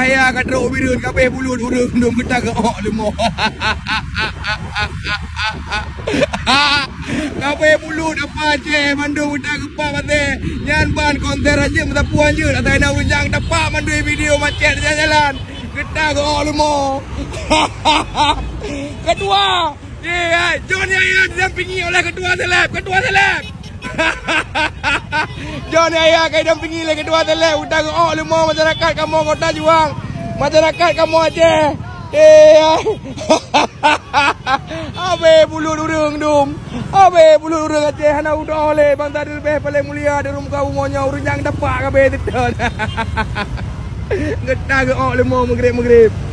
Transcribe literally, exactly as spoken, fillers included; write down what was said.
Ya ka trok bireuen, kabeh bulut ureueng dum geuta geuok leumo. Kabeh bulut apa Aceh mandum geuta geupak maté. Nyan ban konten rayeuk meusapeue anjeut, asai na ureueng nyang tapak mandum video macet jalan-jalan. Geuta geuok leumo. Ketua, ye, hai, John Yahya didampingi oleh Ketua Seleb. Ketua Seleb. John Yahya ka didampingi lé Ketua Seleb, udah geuok leumo masyarakat kamoe Kota Juang. Masyarakat kamoe Aceh. Eh, hai. Abe bulut ureueng dum. Abe bulut ureueng Aceh hana udoe lé bangsa leubeh paléng mulia di rumoh kamoe nyoe, ureueng nyang dapat kabeh teutön. Geuta geuok leumo meugreb-meugreb.